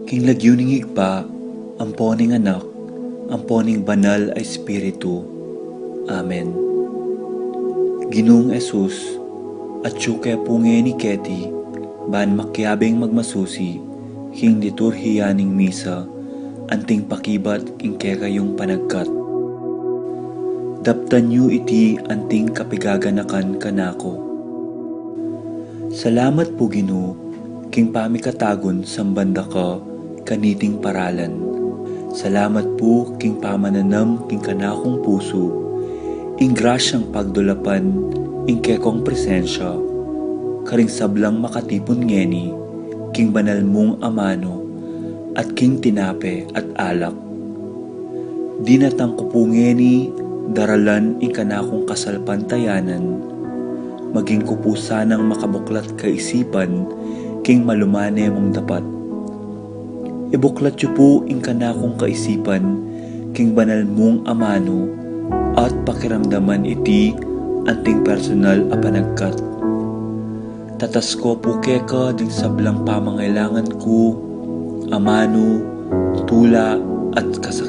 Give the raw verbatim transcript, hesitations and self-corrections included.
King lagyu ning Ibpa, ampo ning Anak, ampo ning Banal a Espiritu. Amen. Ginung Jesus, atyu ke pu ngeni keti, ban makiabing magmasusi king liturhiya ning misa, anting pakibat king kekayung panagkat. Daptan yu iti anting kapigaganakan kanaku. Salamat pu, Ginu, king pamikatagun samban da ka kaniting paralan. Salamat pu king pamananam king kanakung pusu ing grasyang pagdulapan ing kekong presensya karing sablang makatipun ngeni king banal mung amanu at king tinape at alak. Dinatang ku pu ngeni daralan ing kanakung kasalpantayanan, maging ku pu sanang makabuklat kaisipan king malumane mung dapat. Ibuklat yu pu ing kanakung kaisipan king banal mung amanu at pakiramdaman iti anting personal a panagkat. Tatas ku pu keka ding sablang pamangailangan ku, amanu, tula, at kasakitan.